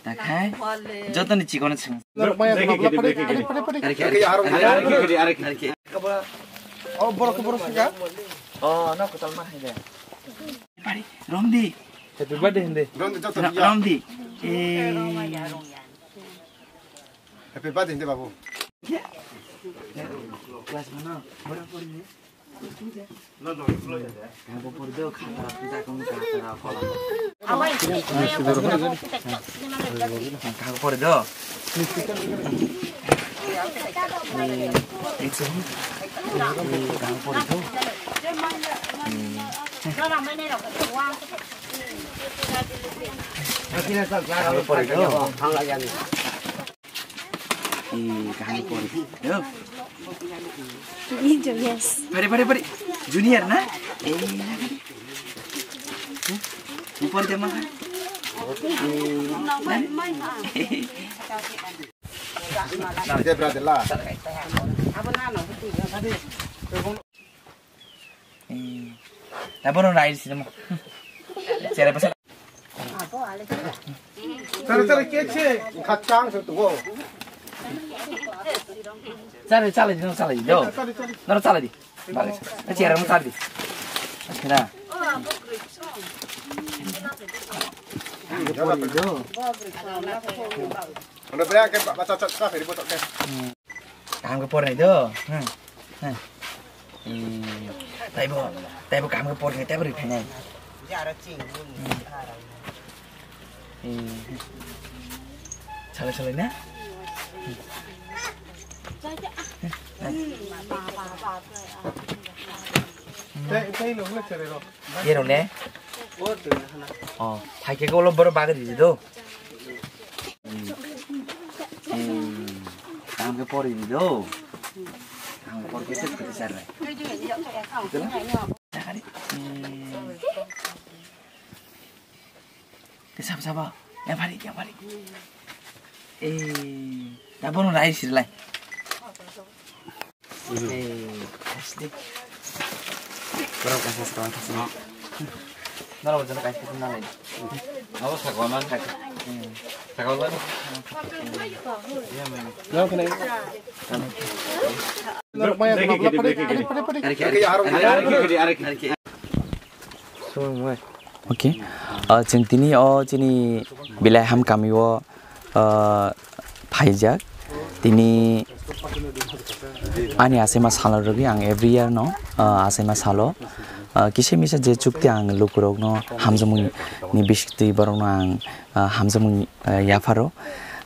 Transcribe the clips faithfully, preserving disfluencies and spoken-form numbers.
Takhai, jotoni chikon chwng. Oh, borok, borok sika. Oh, no, kotal ma hai de. Pari, romdi. Happy birthday hindi. Romdi, joto romdi. Eh. Happy birthday hindi, babu. Class mana? Borok pori ni. Kabo pori do, khata puja kong khata kolam. Kabo pori do. Kabo pori do. Kabo pori do. Eh, kaham pori. Yo. Yes. Pari, pari, pari. Junior na? Eh, na, na. Huh? Upor dia makan. Eh, na, na. Dia berada lah. Eh, taboro rai sini mo. Cere pasal. Tara, tara, ke che? Kacang satu go. Cari, cari, no, cari, do. Cari, cari. No, cari di. Balik. Eh, cere mo cari di. Akhirnya. Jalan, do. Ano ba ke ba cha cha cha feri botok ke. Kaham khe pornai do. Hmm. Hmm. Hmm. Taibo, taibo kaham khe pornai, taibo riphinai. Hmm. Salai salai na? Tei, tei lo, lo chere ro. Ye rong le? Oh, hai ke ko lo boro bagri di do. Hmm. Hmm. Kaham khe pori di do. Kaham khe pori khe tes khe sar re. Hmm. Te sab sab. Ya bari, ya bari. Eh, ta bono rai sir lai. Eh, asli. Borok kaisa sakang thasno. Norok jana kaisa thasno nalai. Abo sakang man sakang. Sakang man. Iya, man. Borok maya. Are, are, are, are, are, are, are, are. Okay. Ah, chwng tini o chini Bilaiham kami o, ah, phaijak. Tini ani achaima salo rwgwi ang every year no, ah, achaima salo, ah, kisa misa je chukti ang lukurokno hamjakmung ni bisingtwi borokno ang, ah, hamjakmung, ah, yapharo.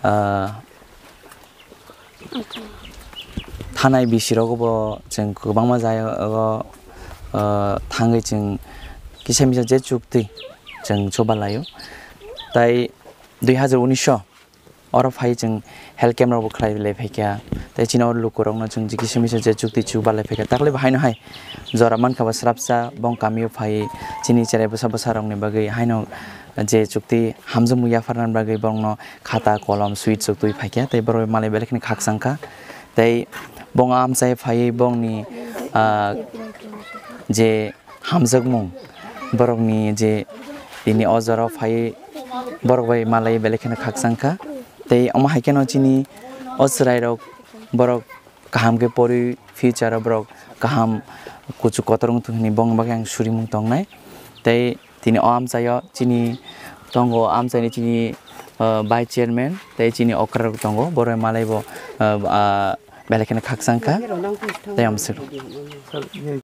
Ah, Thanai bisirogo bo chwng kwbangma jagao, ah, thangwi chwng kisa misa je chukti chwng chuba laio. Tai dui hazar unis o oro phai chwng health camp rok bo khlai lai phaikha. Tai chini oro lukurokno chwng je kisa misa je chukti chuba lai phaikha. Takle bo haino hai jora mankha bo srapsa bong kamio phai chini cherai bwsa bwsarokni bagwi haino je chukti hamjakmung yapharnani bagwi borokno khata, kolom, sweet sok twi phaikha, tei borok malai belai kheno khakchangkha. Tei bong amchai phaiwi bongni, ah, je hamjakmung, borokni je tini o jorao phaiwi borok bai malai belai kheno khakchangkha. Tei omo hai kheno chini o chwrairok borok kaham khe pori future o borok kaham kuchuk kotor wngthok hinwi bongni bagwi ang surimung tongnai. Tei tini o amchaio chini tongo, amchaini chini, ah, vice chairman tei chini okra rok tongo, borok malai bo, ah, ah, belai kheno khakchangkha tei amswk.